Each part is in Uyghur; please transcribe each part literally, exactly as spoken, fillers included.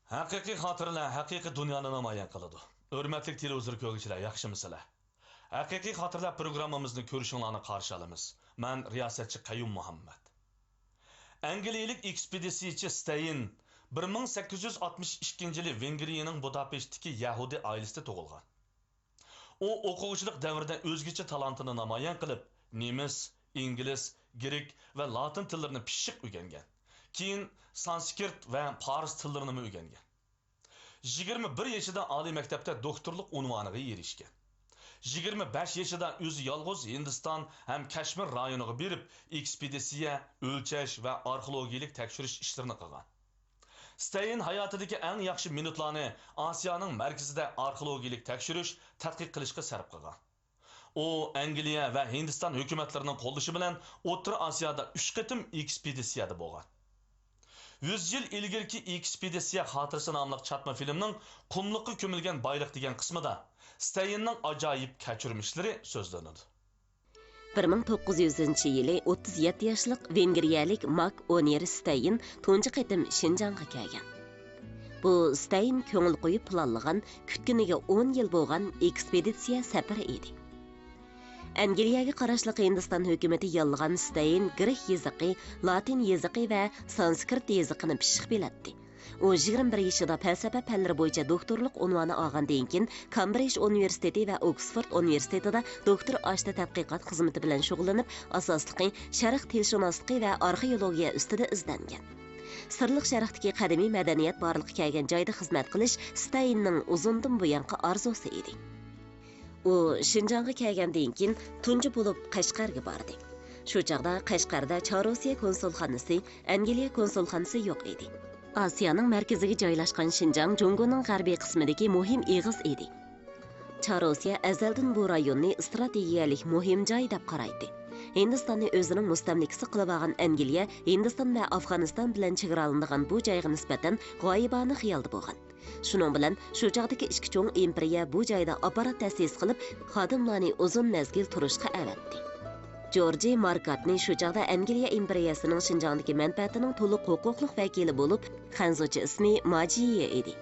ھەقىقىي خاتىرىلەر ھەقىقىي دۇنيانى نامايان قىلىدۇ. ھۆرمەتلىك تېلېۋىزور كۆرگۈچىلەر، ياخشىمۇسىلەر؟ ھەقىقىي خاتىرىلەر پروگراممىمىزنى كۆرۈشۈڭلارنى قارشى ئالىمىز. مەن رىياسەتچى قەييۇم مۇھەممەد. ئەنگلىيەلىك ئېكسپېدىتسىيەچى ستەين بىر مىڭ سەككىز يۈز ئاتمىش ئىككىنچى يىلى ۋېنگرىيەنىڭ بۇداپېشتتىكى يەھۇدىي ئائىلىسىدە تۇغۇلغان. ئۇ ئوقۇغۇچىلىق دەۋرىدە ئۆزگىچە تالانتىنى نامايان قىلىپ، نېمىس، ئىنگلىز، گرېك ۋە لاتىن تىللىرىنى پىششىق ئۆگەنگەن. كېيىن سانسكرىت ۋە پارس تىللىرىنىمۇ ئۆگەنگەن. يىگىرمە بىر يېشىدا ئالىي مەكتەپتە دوكتورلۇق ئۇنۋانىغا ئېرىشكەن. يىگىرمە بەش يېشىدا ئۆزى يالغۇز ھىندىستان ھەم كەشمىر رايونىغا بېرىپ، ئېكسپېدىتسىيە، ئۆلچەش ۋە ئارخېئولوگىيەلىك تەكشۈرۈش ئىشلىرىنى قىلغان. ستەين ھاياتىدىكى ئەڭ ياخشى مىنۇتلارنى ئاسىيانىڭ مەركىزىدە ئارخېئولوگىيەلىك تەكشۈرۈش، تەتقىق قىلىشقا سەرپ قىلغان. ئۇ ئەنگلىيە ۋە ھىندىستان ھۆكۈمەتلىرىنىڭ قوللىشى بىلەن ئوتتۇرا ئاسىيادا ئۈچ قېتىم ئېكسپېدىتسىيەدە بولغان. يۈز يىل ئىلگىرىكى ئېكسپېدىتسىيە خاتىرىسى ناملىق چاتما فىلىمنىڭ قۇملۇققا كۆمۈلگەن بايلىق دېگەن قىسمىدا ستەيننىڭ ئاجايىپ كەچۈرمىشلىرى سۆزلىنىدۇ. بىر مىڭ توققۇز يۈزىنچى يىلى ئوتتۇز يەتتە ياشلىق ۋېنگرىيەلىك ماك ئونېر ستەين تۇنجى قېتىم شىنجاڭغا كەلگەن. بۇ ستەين كۆڭۈل قويۇپ پىلانلىغان، كۈتكىنىگە ئون يىل بولغان ئېكسپېدىتسىيە سەپىرى ئىدى. ئەنگلىيەگە قاراشلىق ھىندىستان ھۆكۈمىتى ياللىغان ستەين گرېك يېزىقى، لاتىن يېزىقى ۋە سانسكرىت يېزىقىنى پىششىق بىلەتتى. ئۇ يىگىرمە بىر يېشىدا پەلسەپە پەنلىرى بويىچە دوكتورلۇق ئۇنۋانى ئالغاندىن كېيىن، كامبرىج ئۇنىۋېرسىتېتى ۋە ئوكسفورد ئۇنىۋېرسىتېتىدا دوكتور ئاشتى تەتقىقات خىزمىتى بىلەن شۇغۇللىنىپ، ئاساسلىقى شەرق تىلشۇناسلىقى ۋە ئارخېئولوگىيە ئۈستىدە ئىزدەنگەن. سىرلىق شەرقتىكى قەدىمىي مەدەنىيەت بارلىققا كەلگەن جايدا خىزمەت قىلىش ستەيننىڭ ئۇزۇندىن بۇيانقى ئارزۇسى ئىدى. ئۇ شىنجاڭغا كەلگەندىن كېيىن تۇنجى بولۇپ قەشقەرگە باردى. شۇ چاغدا قەشقەردە چاررۇسىيە كونسۇلخانىسى، ئەنگلىيە كونسۇلخانىسى يوق ئىدى. ئاسىيانىڭ مەركىزىگە جايلاشقان شىنجاڭ جۇڭگونىڭ غەربىي قىسمىدىكى مۇھىم ئېغىز ئىدى. چاررۇسىيە ئەزەلدىن بۇ رايوننى ئىستراتېگىيەلىك مۇھىم جاي دەپ قارايتتى. ھىندىستاننى ئۆزىنىڭ مۇستەملىكىسى قىلىۋالغان ئەنگلىيە ھىندىستان ۋە ئافغانىستان بىلەن چېگرالىنىدىغان بۇ جايغا نىسبەتەن غايىبانە خىيالدا بولغان. شۇنىڭ بىلەن شۇ چاغدىكى ئىككى چوڭ ئىمپېرىيە بۇ جايدا ئاپپارات تەسىس قىلىپ، خادىملارنى ئۇزۇن مەزگىل تۇرۇشقا ئەۋەتتى. جورجى ماركارتنى شۇ چاغدا ئەنگلىيە ئىمپېرىيەسىنىڭ شىنجاڭدىكى مەنپەئەتىنىڭ تولۇق ھوقۇقلۇق ۋەكىلى بولۇپ، خەنزۇچە ئىسمى ماجىيې ئىدى.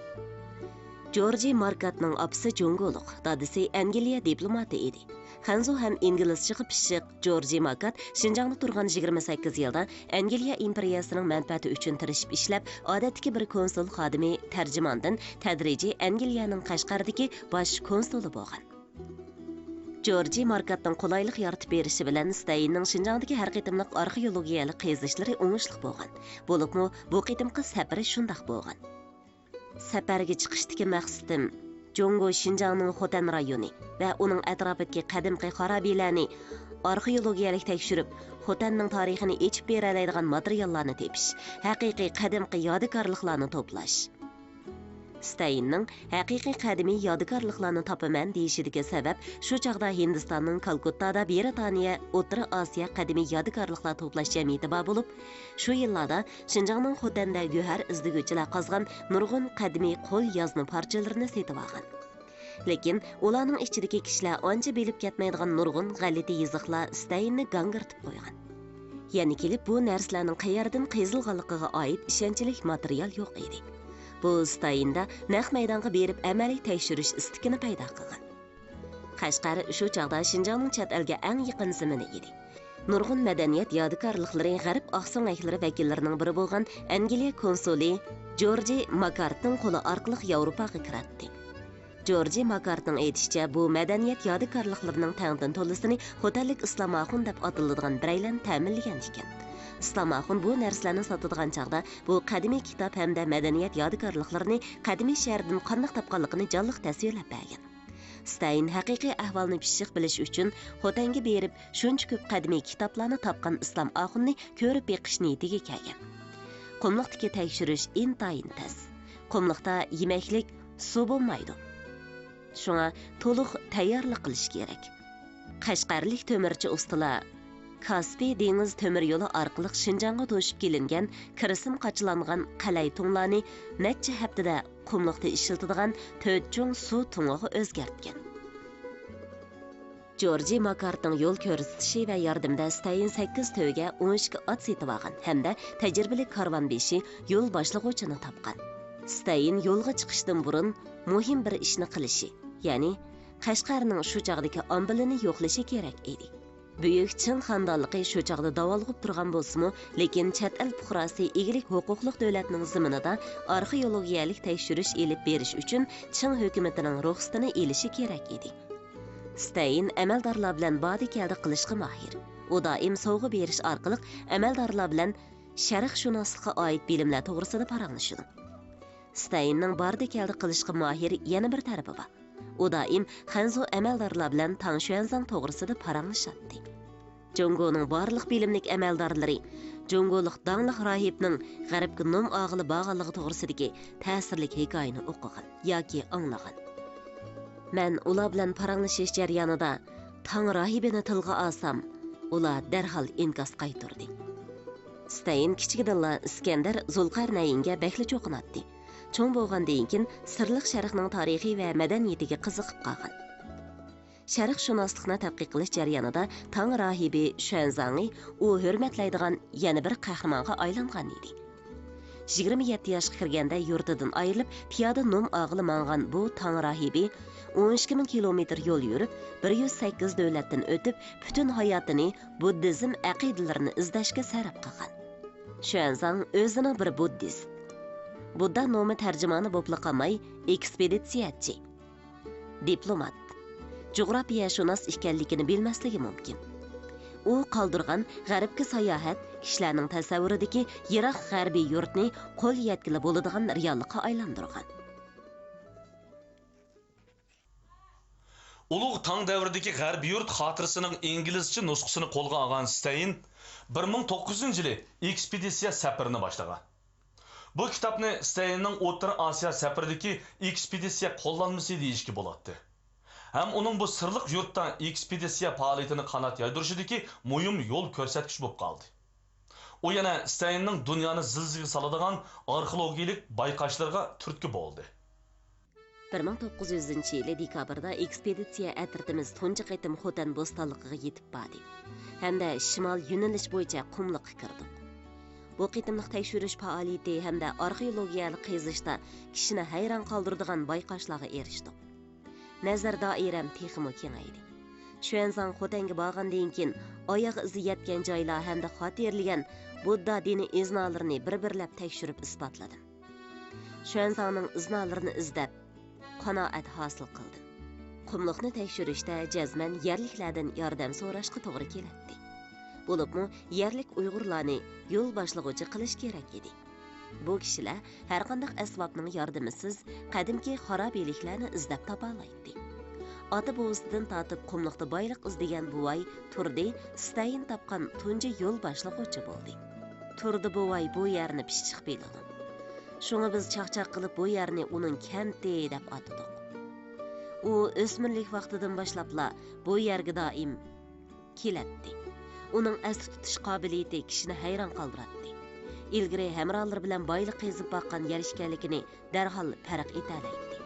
جورجى ماركارتنىڭ ئاپىسى جۇڭگولۇق، دادىسى ئەنگلىيە دىپلوماتى ئىدى. خەنزۇ ھەم ئىنگلىزچىغا پىششىق جورجى ماركارت شىنجاڭدا تۇرغان يىگىرمە سەككىز يىلدا ئەنگلىيە ئىمپېرىيەسىنىڭ مەنپەئەتى ئۈچۈن تىرىشىپ ئىشلەپ، ئادەتتىكى بىر كونسۇل خادىمى، تەرجىماندىن تەدرىجىي ئەنگلىيەنىڭ قەشقەردىكى باش كونسۇلى بولغان. جورجى ماركارتنىڭ قولايلىق يارىتىپ بېرىشى بىلەن ستەيننىڭ شىنجاڭدىكى ھەر قېتىملىق ئارخېئولوگىيەلىك قېزىشلىرى ئوڭۇشلۇق بولغان. بولۇپمۇ بۇ قېتىمقى سەپىرى شۇنداق بولغان. سەپەرگە چىقىشتىكى مەقسىتىم جۇڭگو شىنجاڭنىڭ خوتەن رايونى ۋە ئۇنىڭ ئەتراپىدىكى قەدىمكى خارابىلەرنى ئارخېئولوگىيەلىك تەكشۈرۈپ، خوتەننىڭ تارىخىنى ئېچىپ بېرەلەيدىغان ماتېرىياللارنى تېپىش، ھەقىقىي قەدىمكى يادىكارلىقلارنى توپلاش. ستەيننىڭ ھەقىقىي قەدىمىي يادىكارلىقلارنى تاپىمەن دېيىشىدىكى سەۋەب شۇ چاغدا ھىندىستاننىڭ كالكۇتتادا برىتانىيە ئوتتۇرا ئاسىيا قەدىمىي يادىكارلىقلار توپلاش جەمئىيىتى بار بولۇپ، شۇ يىللاردا شىنجاڭنىڭ خوتەندە گۆھەر ئىزدىگۈچىلەر قازغان نۇرغۇن قەدىمىي قول يازما پارچىلىرىنى سېتىۋالغان. لېكىن ئۇلارنىڭ ئىچىدىكى كىشىلەر ئانچە بىلىپ كەتمەيدىغان نۇرغۇن غەلىتە يېزىقلار ستەيننى گاڭگىرىتىپ قويغان. يەنە كېلىپ بۇ نەرسىلەرنىڭ قەيەردىن قېزىلغانلىقىغا ئائىت ئىشەنچلىك ماتېرىيال يوق ئىدى. بۇ ستەيندا نەق مەيدانغا بېرىپ ئەمەلىي تەكشۈرۈش ئىستىكىنى پەيدا قىلغان. قەشقەر شۇ چاغدا شىنجاڭنىڭ چەت ئەلگە ئەڭ يېقىن زېمىنى ئىدى. نۇرغۇن مەدەنىيەت يادىكارلىقلىرى غەرب ئاقسۆڭەكلىرى ۋەكىللىرىنىڭ بىرى بولغان ئەنگلىيە كونسۇلى جورجى ماكارتنىڭ قولى ئارقىلىق ياۋروپاغا كىرەتتى. جورجى ماكارتنىڭ ئېيتىشىچە، بۇ مەدەنىيەت يادىكارلىقلىرىنىڭ تەڭدىن تولىسىنى خوتەنلىك ئىسلام ئاخۇن دەپ ئاتىلىدىغان بىرەيلەن تەمىنلىگەن ئىكەن. ئىسلام ئاخۇن بۇ نەرسىلەرنى ساتىدىغان چاغدا بۇ قەدىمىي كىتاب ھەمدە مەدەنىيەت يادىكارلىقلىرىنى قەدىمىي شەھەردىن قانداق تاپقانلىقىنى جانلىق تەسۋىرلەپ بەرگەن. ستەين ھەقىقىي ئەھۋالنى پىششىق بىلىش ئۈچۈن خوتەنگە بېرىپ، شۇنچە كۆپ قەدىمىي كىتابلارنى تاپقان ئىسلام ئاخۇننى كۆرۈپ بېقىش نىيىتىگە كەلگەن. قۇملۇقتىكى تەكشۈرۈش ئىنتايىن تەس. قۇملۇقتا يېمەكلىك، سۇ بولمايدۇ. شۇڭا تولۇق تەييارلىق قىلىش كېرەك. قەشقەرلىك تۆمۈرچى ئۇستىلار كاسپىي دېڭىز تۆمۈر يولى ئارقىلىق شىنجاڭغا توشۇپ كېلىنگەن كىرسىم قاچىلانغان قەلەي تۇڭلارنى نەچچە ھەپتىدە قۇملۇقتا ئىشلىتىدىغان تۆت چوڭ سۇ تۇڭىغا ئۆزگەرتكەن. جورجى ماكارتنىڭ يول كۆرسىتىشى ۋە ياردىمىدە ستەين سەككىز تۆگە، ئون ئىككى ئات سېتىۋالغان ھەمدە تەجرىبىلىك كارۋان بېشى، يول باشلىغۇچىنى تاپقان. ستەين يولغا چىقىشتىن بۇرۇن مۇھىم بىر ئىشنى قىلىشى، يەنى قەشقەرنىڭ شۇ چاغدىكى ئامبىلىنى يوقلىشى كېرەك ئىدى. بۈيۈك چىڭ خاندانلىقى شۇ چاغدا داۋالغۇپ تۇرغان بولسىمۇ، لېكىن چەت ئەل پۇقراسى ئىگىلىك ھوقۇقلۇق دۆلەتنىڭ زېمىنىدا ئارخېئولوگىيەلىك تەكشۈرۈش ئېلىپ بېرىش ئۈچۈن چىڭ ھۆكۈمىتىنىڭ رۇخسىتىنى ئېلىشى كېرەك ئىدى. ستەين ئەمەلدارلار بىلەن باردا-كەلدە قىلىشقا ماھىر. ئۇ دائىم سوۋغا بېرىش ئارقىلىق ئەمەلدارلار بىلەن شەرقشۇناسلىققا ئائىت بىلىملەر توغرىسىدا پاراڭلىشىدۇ. ستەيننىڭ باردا-كەلدە قىلىشقا ماھىر يەنە بىر تەرىپى بار. ئۇ دائىم خەنزۇ ئەمەلدارلار بىلەن تاڭ شۈەنزاڭ توغرىسىدا پاراڭلىشاتتى. جۇڭگونىڭ بارلىق بىلىملىك ئەمەلدارلىرى جۇڭگولۇق داڭلىق راھىبنىڭ غەربكە نوم ئاغىلى بارغانلىقى توغرىسىدىكى تەسىرلىك ھېكايىنى ئوقۇغان ياكى ئاڭلىغان. مەن ئۇلار بىلەن پاراڭلىشىش جەريانىدا تاڭ راھىبىنى تىلغا ئالسام، ئۇلار دەرھال ئىنكاس قايتۇردى. ستەين كىچىكىدىنلا ئىسكەندەر زۇلقەرنەينگە بەكلا چوقۇناتتى. چوڭ بولغاندىن كېيىن سىرلىق شەرقنىڭ تارىخى ۋە مەدەنىيىتىگە قىزىقىپ قالغان. شەرقشۇناسلىقنى تەتقىق قىلىش جەريانىدا تاڭ راھىبى شۈەنزاڭى ئۇ ھۆرمەتلەيدىغان يەنە بىر قەھرىمانغا ئايلانغان ئىدى. يىگىرمە يەتتە ياشقا كىرگەندە يۇرتىدىن ئايرىلىپ، پىيادە نوم ئاغىلى ماڭغان بۇ تاڭ راھىبى ئون ئىككى مىڭ كىلومېتىر يول يۈرۈپ، بىر يۈز سەككىز دۆلەتتىن ئۆتۈپ، پۈتۈن ھاياتىنى بۇددىزم ئەقىدىلىرىنى ئىزدەشكە سەرپ قىلغان. شۈەنزاڭ ئۆزىنىڭ بىر بۇددىست، بۇددا نومى تەرجىمانى بولۇپلا قالماي، ئېكسپېدىتسىيەچى، دىپلومات، جۇغراپىيەشۇناس ئىكەنلىكىنى بىلمەسلىكى مۇمكىن. ئۇ قالدۇرغان غەربكە ساياھەت كىشىلەرنىڭ تەسەۋۋۇرىدىكى يىراق غەربىي يۇرتنى قول يەتكىلى بولىدىغان رېئاللىققا ئايلاندۇرغان. ئۇلۇغ تاڭ دەۋرىدىكى غەربىي يۇرت خاتىرىسىنىڭ ئىنگلىزچە نۇسخىسىنى قولغا ئالغان ستەين بىر مىڭ توققۇز يۈزىنچى يىلى ئېكسپېدىتسىيە سەپىرىنى باشلىغان. بۇ كىتابنى ستەيننىڭ ئوتتۇرا ئاسىيا سەپىرىدىكى ئېكسپېدىتسىيە قوللانمىسى دېيىشكە بولاتتى. ھەم ئۇنىڭ بۇ سىرلىق يۇرتتا ئېكسپېدىتسىيە پائالىيىتىنى قانات يايدۇرۇشىدىكى مۇھىم يول كۆرسەتكۈچ بولۇپ قالدى. ئۇ يەنە ستەيننىڭ دۇنيانى زىلزىلىگە سالىدىغان ئارخېئولوگىيىلىك بايقاشلىرىغا تۈرتكە بولدى. بىر مىڭ توققۇز يۈزىنچى يىلى دېكابىردا ئېكسپېدىتسىيە ئەترىتىمىز تۇنجى قېتىم خوتەن بوستانلىقىغا يېتىپ باردى ھەمدە شىمال يۆنىلىش بويىچە قۇملۇققا كىردۇق. بۇ قېتىملىق تەكشۈرۈش پائالىيىتى ھەمدە ئارخېئولوگىيەلىك قېزىشتا كىشىنى ھەيران قالدۇرىدىغان بايقاشلارغا ئېرىشتۇق. نەزەر دائىرەم تېخىمۇ كېڭەيدى. شۈەنزاڭ خوتەنگە بارغاندىن كېيىن، ئاياغ ئىزى يەتكەن جايلار ھەمدە خاتىرىلىگەن بۇددا دىنىي ئىزنالىرىنى بىر-بىرلەپ تەكشۈرۈپ ئىسپاتلىدىم. شۈەنزاڭنىڭ ئىزنالىرىنى ئىزدەپ، قانائەت ھاسىل قىلدىم. قۇملۇقنى تەكشۈرۈشتە جەزمەن يەرلىكلەردىن ياردەم سوراشقا توغرا كېلەتتى. بولۇپمۇ يەرلىك ئۇيغۇرلارنى يول باشلىغۇچى قىلىش كېرەك ئىدى. بۇ كىشىلەر ھەرقانداق ئەسۋابنىڭ ياردىمىسىز قەدىمكى خارابىلىكلەرنى ئىزدەپ تاپالايتتى. ئاتا-بوۋىسىدىن تارتىپ قۇملۇقتا بايلىق ئىزدىگەن بوۋاي تۇردى ستەين تاپقان تۇنجى يول باشلىغۇچى بولدى. تۇردى بوۋاي بۇ يەرنى پىششىق بىلىدۇ. شۇڭا بىز چاقچاق قىلىپ بۇ يەرنى ئۇنىڭ كەنتى دەپ ئاتىدۇق. ئۇ ئۆسمۈرلۈك ۋاقتىدىن باشلاپلا بۇ يەرگە دائىم كېلەتتى. ئۇنىڭ ئەستە تۇتۇش قابىلىيىتى كىشىنى ھەيران قالدۇراتتى. ئىلگىرى ھەمراھلىرى بىلەن بايلىق قېزىپ باققان يەر ئىكەنلىكىنى دەرھال پەرق ئېتەلەيتتى.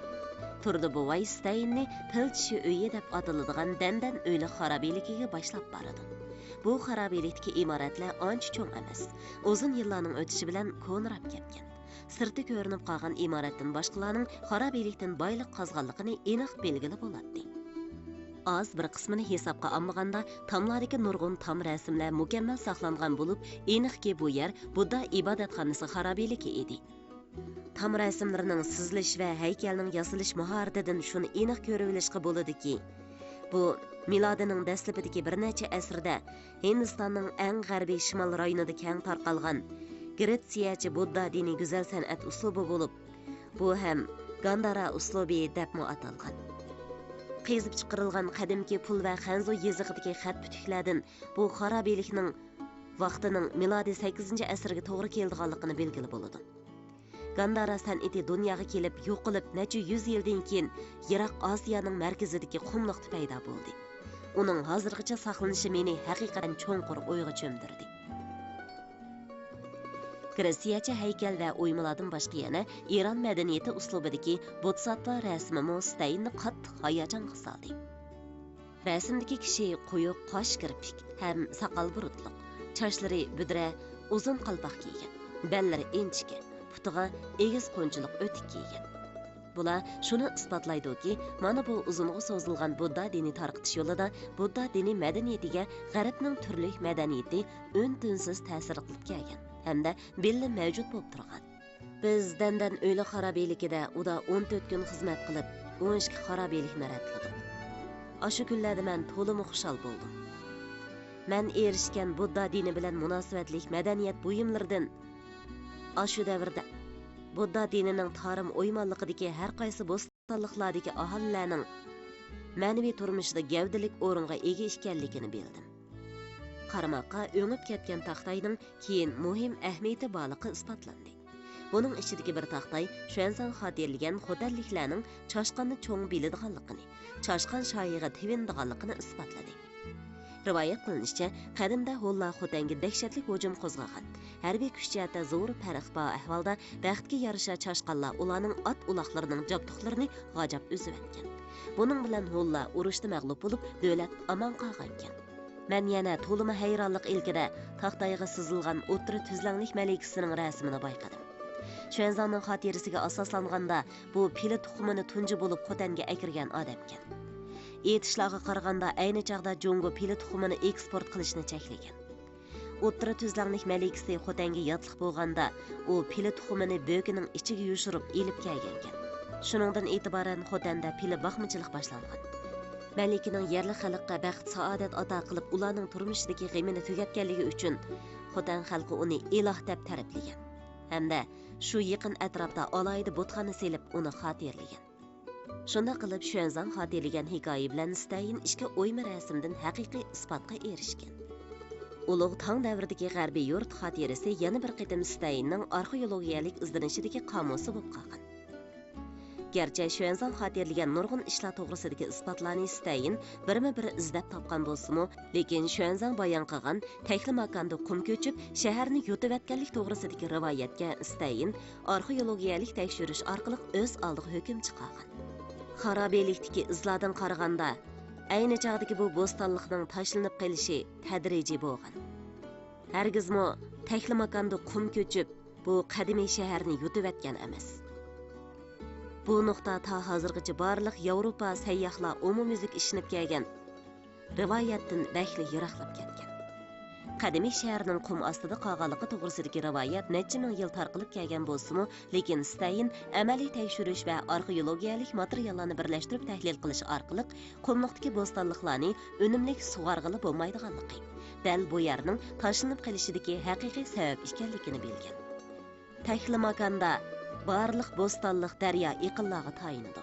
تۇردى بوۋاي ستەيننى پىل چىشى ئۆيى دەپ ئاتىلىدىغان دەندەن ئۆيلۈك خارابىلىكىگە باشلاپ بارىدۇ. بۇ خارابىلىكتىكى ئىمارەتلەر ئانچە چوڭ ئەمەس. ئۇزۇن يىللارنىڭ ئۆتۈشى بىلەن كونىراپ كەتكەن. سىرتى كۆرۈنۈپ قالغان ئىمارەتتىن باشقىلارنىڭ خارابىلىكتىن بايلىق قازغانلىقىنى ئېنىق بىلگىلى بولاتتى. ئاز بىر قىسمىنى ھېسابقا ئالمىغاندا، تاملاردىكى نۇرغۇن تام رەسىملەر مۇكەممەل ساقلانغان بولۇپ، ئېنىقكى، بۇ يەر بۇددا ئىبادەتخانىسى خارابىلىكى ئىدى. تام رەسىملىرىنىڭ سىزىلىش ۋە ھەيكەلنىڭ ياسىلىش ماھارىتىدىن شۇنى ئېنىق كۆرۈۋېلىشقا بولىدۇكى، بۇ مىلادىنىڭ دەسلىپىدىكى بىر نەچچە ئەسىردە ھىندىستاننىڭ ئەڭ غەربىي شىمال رايونىدا كەڭ تارقالغان گرېتسىيەچە بۇددا دىنىي گۈزەل سەنئەت ئۇسلۇبى بولۇپ، بۇ ھەم گاندارا ئۇسلۇبى دەپمۇ ئاتالغان. قېزىپ چىقىرىلغان قەدىمكى پۇل ۋە خەنزۇ يېزىقىدىكى خەت پۈتۈكلەردىن بۇ خارابىلىكنىڭ ۋاقتىنىڭ مىلادىي سەككىزىنچى ئەسىرگە توغرا كېلىدىغانلىقىنى بىلگىلى بولىدۇ. گاندارا سەنئىتى دۇنياغا كېلىپ يوقىلىپ نەچچە يۈز يىلدىن كېيىن يىراق ئاسىيانىڭ مەركىزىدىكى قۇملۇقتا پەيدا بولدى. ئۇنىڭ ھازىرغىچە ساقلىنىشى مېنى ھەقىقەتەن چوڭقۇر ئويغا چۆمدۈردى. گرېتسىيەچە ھەيكەل ۋە ئويمىلاردىن باشقا يەنە ئىران مەدەنىيىتى ئۇسلۇبىدىكى بودىساتتۋا رەسىمىمۇ ستەيننى قاتتىق ھاياجانغا سالدى. رەسىمدىكى كىشى قويۇق قاش كىرپىك ھەم ساقال بۇرۇتلۇق، چاچلىرى بۈدرە، ئۇزۇن قالپاق كىيگەن، بەللىرى ئىنچىكە، ئۈستىغا ئېگىز قونچىلىق ئۆتۈك كىيگەن. بۇلار شۇنى ئىسپاتلايدۇكى، مانا بۇ ئۇزۇنغا سوزۇلغان بۇددا دىنى تارقىتىش يولىدا بۇددا دىنى مەدەنىيىتىگە غەربنىڭ تۈرلۈك مەدەنىيىتى ئۈن-تىنسىز تەسىر قىلىپ كەلگەن ھەمدە بىللە مەۋجۇت بولۇپ تۇرغان. بىز دەندەن ئۆيلۈك خارابىلىكىدە ئۇدا ئون تۆت كۈن خىزمەت قىلىپ، ئون ئىككى خارابىلىكنى رەتلىدۇق. ئاشۇ كۈنلەردە مەن تولىمۇ خۇشال بولدۇم. مەن ئېرىشكەن بۇددا دىنى بىلەن مۇناسىۋەتلىك مەدەنىيەت بۇيۇملىرىدىن، ئاشۇ دەۋردە بۇددا دىنىنىڭ تارىم ئويمانلىقىدىكى ھەر قايسى بوستانلىقلاردىكى ئاھالىلەرنىڭ مەنىۋى تۇرمۇشىدا گەۋدىلىك ئورۇنغا ئىگە ئىكەنلىكىنى بىلدىم. قارىماققا ئۆڭۈپ كەتكەن تاختاينىڭ كېيىن مۇھىم ئەھمىيىتى بارلىقى ئىسپاتلاندى. بۇنىڭ ئىچىدىكى بىر تاختاي شۈەنزاڭ خاتىرىلىگەن خوتەنلىكلەرنىڭ چاشقاننى چوڭ بىلىدىغانلىقىنى، چاشقان شاھىغا تېۋىنىدىغانلىقىنى ئىسپاتلىدى. رىۋايەت قىلىنىشىچە، قەدىمدە ھونلار خوتەنگە دەھشەتلىك ھۇجۇم قوزغىغان، ھەربىي كۈچ جەھەتتە زور پەرقى بار ئەھۋالدا، بەختكە يارىشا چاشقانلار ئۇلارنىڭ ئات-ئۇلاقلىرىنىڭ جابدۇقلىرىنى غاجاپ ئۈزۈۋەتكەن. بۇنىڭ بىلەن ھونلار ئۇرۇشتا مەغلۇپ بولۇپ، دۆلەت ئامان قالغانىكەن. مەن يەنە تولىمۇ ھەيرانلىق ئىلكىدە تاختايغا سىزىلغان ئوتتۇرا تۈزلەڭلىك مەلىكىسىنىڭ رەسىمىنى بايقىدىم. شۈەنزاڭنىڭ خاتىرىسىگە ئاساسلانغاندا، بۇ پىلە تۇخۇمىنى تۇنجى بولۇپ خوتەنگە ئەكىرگەن ئادەمكەن. ئېيتىشلارغا قارىغاندا، ئەينى چاغدا جۇڭگو پىلە تۇخۇمىنى ئېكسپورت قىلىشنى چەكلىگەن. ئوتتۇرا تۈزلەڭلىك مەلىكىسى خوتەنگە ياتلىق بولغاندا، ئۇ پىلە تۇخۇمىنى بۆكىنىڭ ئىچىگە يوشۇرۇپ ئېلىپ كەلگەنكەن. شۇنىڭدىن ئېتىبارەن خوتەندە پىلە باقمىچىلىق باشلانغان. مەلىكىنىڭ يەرلىك خەلققە بەخت-سائادەت ئاتا قىلىپ، ئۇلارنىڭ تۇرمۇشىدىكى غېمىنى تۈگەتكەنلىكى ئۈچۈن، خوتەن خەلقى ئۇنى ئىلاھ دەپ تەرىپلىگەن ھەمدە شۇ يېقىن ئەتراپتا ئالاھىدە بۇتخانا سېلىپ، ئۇنى خاتىرىلىگەن. شۇنداق قىلىپ، شۈەنزاڭ خاتىرىلىگەن ھېكايە بىلەن ستەين ئىككى ئويما رەسىمدىن ھەقىقىي ئىسپاتقا ئېرىشكەن. ئۇلۇغ تاڭ دەۋرىدىكى غەربىي يۇرت خاتىرىسى يەنە بىر قېتىم ستەيننىڭ ئارخېئولوگىيەلىك ئىزدىنىشىدىكى قامۇسى بولۇپ قالغان. گەرچە شۈەنزاڭ خاتىرىلىگەن نۇرغۇن ئىشلار توغرىسىدىكى ئىسپاتلارنى ستەين بىرمۇ بىر ئىزدەپ تاپقان بولسىمۇ، لېكىن شۈەنزاڭ بايان قىلغان تەكلىماكاندا قۇم كۆچۈپ، شەھەرنى يۇتۇۋەتكەنلىك توغرىسىدىكى رىۋايەتكە ستەين ئارخېئولوگىيەلىك تەكشۈرۈش ئارقىلىق ئۆز ئالدىغا ھۆكۈم چىقارغان. خارابىلىكتىكى ئىزلاردىن قارىغاندا، ئەينى چاغدىكى بۇ بوستانلىقنىڭ تاشلىنىپ قېلىشى تەدرىجىي بولغان. ھەرگىزمۇ تەكلىماكاندا قۇم كۆچۈپ، بۇ قەدىمىي شەھەرنى يۇتۇۋەتكەن ئەمەس. بۇ نۇقتا تا ھازىرغىچە بارلىق ياۋروپا سەيياھلار ئومۇميۈزلۈك ئىشىنىپ كەلگەن رىۋايەتتىن بەكلا يىراقلاپ كەتكەن. قەدىمىي شەھەرنىڭ قۇم ئاستىدا قالغانلىقى توغرىسىدىكى رىۋايەت نەچچە مىڭ يىل تارقىلىپ كەلگەن بولسىمۇ، لېكىن ستەين ئەمەلىي تەكشۈرۈش ۋە ئارخېئولوگىيەلىك ماتېرىياللارنى بىرلەشتۈرۈپ تەھلىل قىلىش ئارقىلىق قۇملۇقتىكى بوستانلىقلارنى ئۈنۈملۈك سۇغارغىلى بولمايدىغانلىقى، دەل بۇ يەرنىڭ تاشلىنىپ قېلىشىدىكى ھەقىقىي سەۋەب ئىكەنلىكىنى بىلگەن. تەكلىماكاندا بارلىق بوستانلىق دەريا ئېقىنلارغا تايىنىدۇ.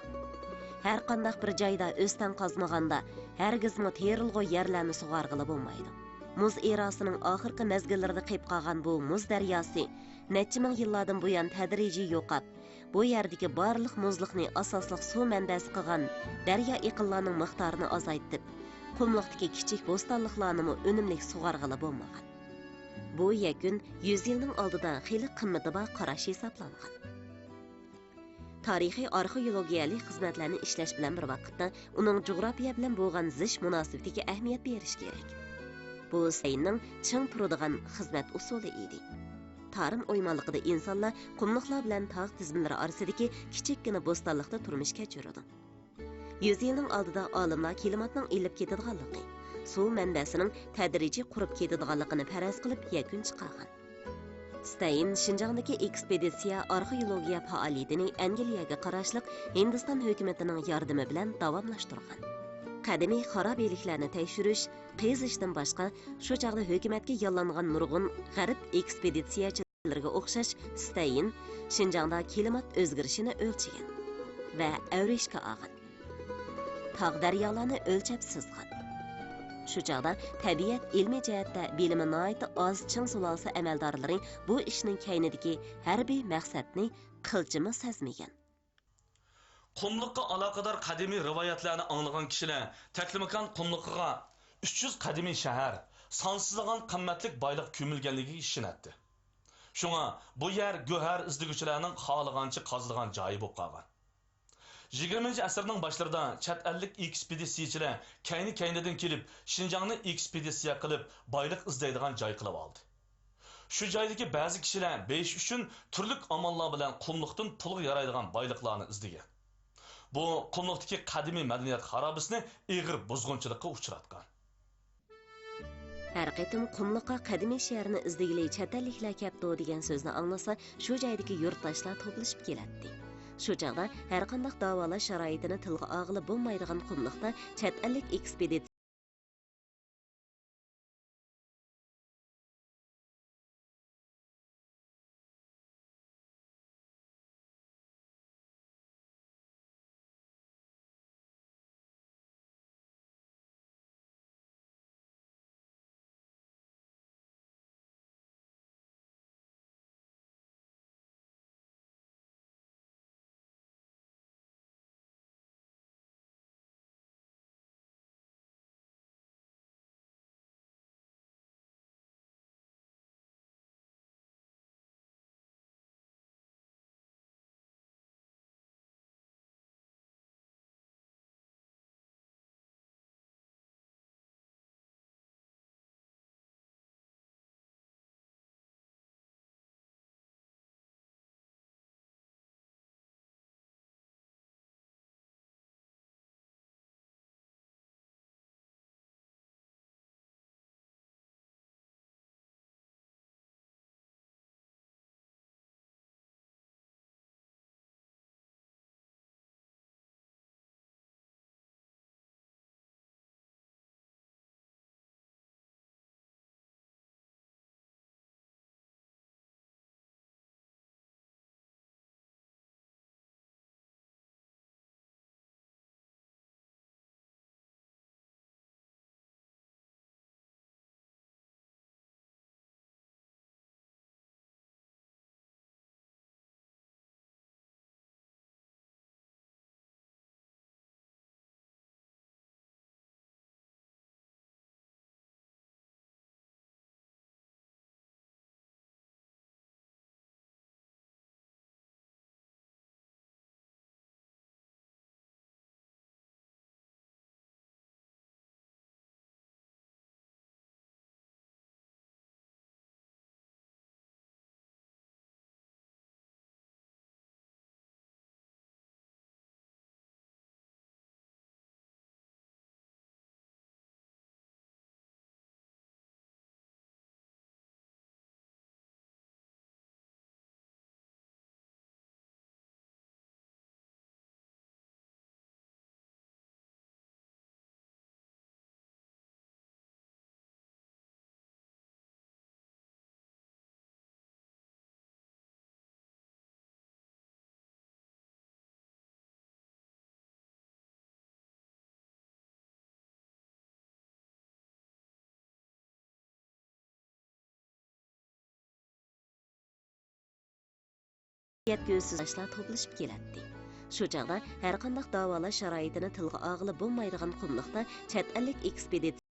ھەرقانداق بىر جايدا ئۆستەڭ قازمىغاندا، ھەرگىزمۇ تېرىلغۇ يەرلەرنى سۇغارغىلى بولمايدۇ. مۇز ئېراسىنىڭ ئاخىرقى مەزگىللىرىدە قېيىپ قالغان بۇ مۇز دەرياسى نەچچە مىڭ يىللاردىن بۇيان تەدرىجىي يوقاپ، بۇ يەردىكى بارلىق مۇزلۇقنى ئاساسلىق سۇ مەنبەسى قىلغان دەريا ئېقىنلارنىڭ مىقدارىنى ئازايتىپ، قۇملۇقتىكى كىچىك بوستانلىقلارنىمۇ ئۈنۈملۈك سۇغارغىلى بولمىغان. بۇ يەكۈن يۈز يىلنىڭ ئالدىدا خېلى قىممىتى بار قاراش ھېسابلانغان. تارىخىي ئارخېئولوگىيەلىك خىزمەتلەرنى ئىشلەش بىلەن بىر ۋاقىتتا، ئۇنىڭ جۇغراپىيە بىلەن بولغان زىچ مۇناسىۋىتىگە ئەھمىيەت بېرىش كېرەك. بۇ ستەيننىڭ چىڭ تۇرىدىغان خىزمەت ئۇسۇلى ئىدى. تارىم ئويمانلىقىدا ئىنسانلار قۇملۇقلار بىلەن تاغ تىزمىلىرى ئارىسىدىكى كىچىككىنە بوستانلىقتا تۇرمۇش كەچۈرىدۇ. يۈز يىلنىڭ ئالدىدا ئالىملار كىلىماتنىڭ ئېلىپ كېتىدىغانلىقى، سۇ مەنبەسىنىڭ تەدرىجىي قۇرۇپ كېتىدىغانلىقىنى پەرەز قىلىپ يەكۈن چىقارغان. ستەين شىنجاڭدىكى ئېكسپېدىتسىيە ئارخېئولوگىيە پائالىيىتىنى ئەنگلىيەگە قاراشلىق ھىندىستان ھۆكۈمىتىنىڭ ياردىمى بىلەن داۋاملاشتۇرغان. قەدىمىي خارابىلىكلەرنى تەكشۈرۈش، قېزىشتىن باشقا، شۇ چاغدا ھۆكۈمەتكە ياللانغان نۇرغۇن غەرب ئېكسپېدىتسىيەچى لىرىگە ئوخشاش، ستەين شىنجاڭدا كىلىمات ئۆزگىرىشىنى ئۆلچىگەن ۋە ئەۋرىشكە ئالغان. تاغ-دەريالارنى ئۆلچەپ سىزغان. شۇ چاغدا تەبىئەت ئىلمىي جەھەتتە بىلىمى ناھايىتى ئاز چىڭ سۇلالىسى ئەمەلدارلىرى بۇ ئىشنىڭ كەينىدىكى ھەربىي مەقسەتنى قىلچىمۇ سەزمىگەن. قۇملۇققا ئالاقىدار قەدىمىي رىۋايەتلەرنى ئاڭلىغان كىشىلەر تەكلىماكان قۇملۇقىغا ئۈچ يۈز قەدىمىي شەھەر، سانسىزلىغان قىممەتلىك بايلىق كۆمۈلگەنلىكىگە ئىشىنەتتى. شۇڭا بۇ يەر گۆھەر ئىزدىگۈچىلەرنىڭ خالىغانچە قازىدىغان جايى بولۇپ قالغان. يىگىرمىنچى ئەسىرنىڭ باشلىرىدا چەت ئەللىك ئېكسپېدىتسىيەچىلەر كەينى-كەينىدىن كېلىپ، شىنجاڭنى ئېكسپېدىتسىيە قىلىپ، بايلىق ئىزدەيدىغان جاي قىلىۋالدى. شۇ جايدىكى بەزى كىشىلەر بېيىش ئۈچۈن تۈرلۈك ئاماللار بىلەن قۇملۇقتىن پۇلغا يارايدىغان بايلىقلارنى ئىزدىگەن. بۇ قۇملۇقتىكى قەدىمىي مەدەنىيەت خارابىسىنى ئېغىر بۇزغۇنچىلىققا ئۇچراتقان. ھەر قېتىم قۇملۇققا قەدىمىي شەھەرنى ئىزدىگىلى چەت ئەللىكلەر كەپتۇ دېگەن سۆزنى ئاڭلىسا، شۇ جايدىكى يۇرتداشلار توپلىشىپ كېلەتتى. شۇ چاغدا ھەرقانداق داۋالاش شارائىتىنى تىلغا ئالغىلى بولمايدىغان قۇملۇقتا چەت ئەللىك ئېكسپېدىتسىيە يەتكۈسىز ياشلار توپلىشىپ كېلەتتى. شۇ چاغدا ھەرقانداق داۋالاش شارائىتىنى تىلغا ئالغىلى بولمايدىغان قۇملۇقتا چەت ئەللىك ئېكسپېدىتسىيە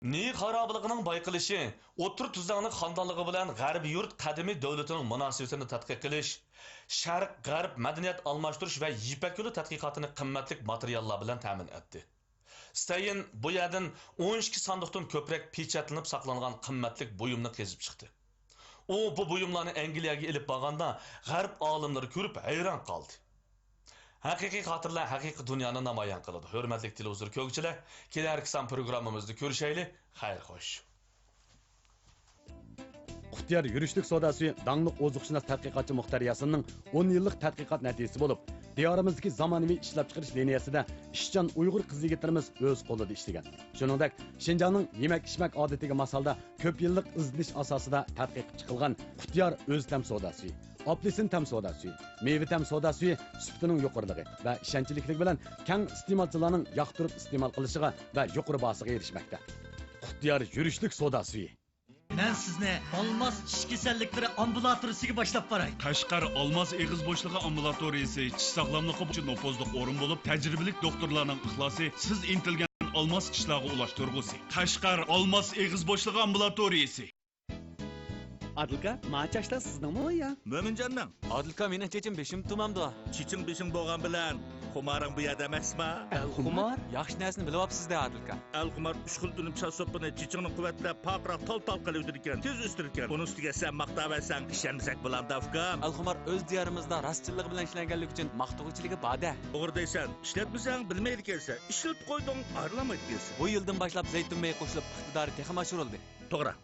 نى خارابىلىقىنىڭ بايقىلىشى، ئوتتۇرا تۈزلەڭلىك خاندانلىقى بىلەن غەربىي يۇرت قەدىمىي دۆلىتىنىڭ مۇناسىۋىتىنى تەتقىق قىلىش، شەرق، غەرب مەدەنىيەت ئالماشتۇرۇش ۋە يىپەك يولى تەتقىقاتىنى قىممەتلىك ماتېرىياللار بىلەن تەمىن ئەتتى. ستەين بۇ يەردىن ئون ئىككى ساندۇقتىن كۆپرەك پېچەتلىنىپ ساقلانغان قىممەتلىك بۇيۇمنى قېزىپ چىقتى. ئۇ بۇ بۇيۇملارنى ئەنگلىيەگە ئېلىپ بارغاندا، غەرب ئالىملىرى كۆرۈپ ھەيران قالدى. ھەقىقىي خاتىرىلەر ھەقىقىي دۇنيانى نامايان قىلىدۇ. ھۆرمەتلىك تېلېۋىزور كۆرگۈچىلەر، كېلەركى سان پروگراممىمىزدا كۆرۈشەيلى. خەير خوش. قۇتيار يۈرۈشلۈك سودا سۈيى داڭلىق ئوزۇقشۇناس تەتقىقاتچى مۇختەر ياسىننىڭ ئون يىللىق تەتقىقات نەتىجىسى بولۇپ، دىيارىمىزدىكى زامانىۋى ئىشلەپچىقىرىش لىنىيەسىدە ئىشچان ئۇيغۇر قىز-يىگىتلىرىمىز ئۆز قولىدا ئىشلىگەن. شۇنىڭدەك، شىنجاڭنىڭ يېمەك-ئىچمەك ئادىتىگە ماس ھالدا كۆپ يىللىق ئىزدىنىش ئاساسىدا تەتقىق چىقىلغان قۇتيار ئۆزتەم سودا سۈيى، ئاپېلسىن تەم سودا سۈيى، مېۋە تەم سودا سۈيى سۈپىتىنىڭ يۇقىرىلىقى ۋە ئىشەنچلىكلىكى بىلەن كەڭ ئىستېمالچىلارنىڭ ياقتۇرۇپ ئىستېمال قىلىشىغا ۋە يۇقىرى باھاسىغا ئېرىشمەكتە. قۇتيار يۈرۈشلۈك سودا سۈيى. مەن سىزنى ئالماس چىش كېسەللىكلىرى ئامبۇلاتورىيىسىگە باشلاپ باراي. قەشقەر ئالماس ئېغىز بوشلۇقى ئامبۇلاتورىيىسى چىش ساغلاملىقى بويىچە نوپۇزلۇق ئورۇن بولۇپ، تەجرىبىلىك دوختۇرلارنىڭ ئىخلاسى سىز ئىنتىلگەن ئالماس چىشلارغا ئۇلاشتۇرغۇسى. قەشقەر ئالماس ئېغىز بوشلۇقى ئامبۇلاتورىيىسى. ئادىلكا، ما چاچلار سىزنىڭمۇ يا؟ مۆمىنجاننىڭ. ئادىلكا، مېنىڭ چېچىم بېشىمدا تۇمامدۇ؟ چېچىڭ بېشىڭ بولغان بىلەن خۇمارىڭ بۇ يەردە ئەمەسما؟ ئەلخۇمار؟ ياخشى نەرسىنى بىلىۋاپسىز-دە، ئادىلكا. ئەلخۇمار ئۈچ خىل ئۈنۈم چاچ سوپىنى چېچىڭنى قۇۋۋەتلەپ، پارقىراق تال-تال قىلىۋېتىدىكەن، تېز ئۆستۈرىدىكەن. ئۇنىڭ ئۈستىگە سەن ماختاۋەرسەڭ، ئىشەنمىسەك بولامدۇ، ئۇكام؟ ئەلخۇمار ئۆز دىيارىمىزدا راستچىللىقى بىلەن ئىشلەنگەنلىكى ئۈچۈن ماختىغۇچىلىكى بار-دە. توغرا دەيسەن، ئىشلەتمىسەڭ بىلمەيدىكەنسەن، ئىشلىتىپ قويدۇڭ ئايرىلالمايدىكەنسەن. بۇ يىلدىن باشلاپ زەيتۇن مېيى قوشۇلۇپ، ئىقتىدارى تېخىمۇ ئاشۇرۇلدى. توغرا.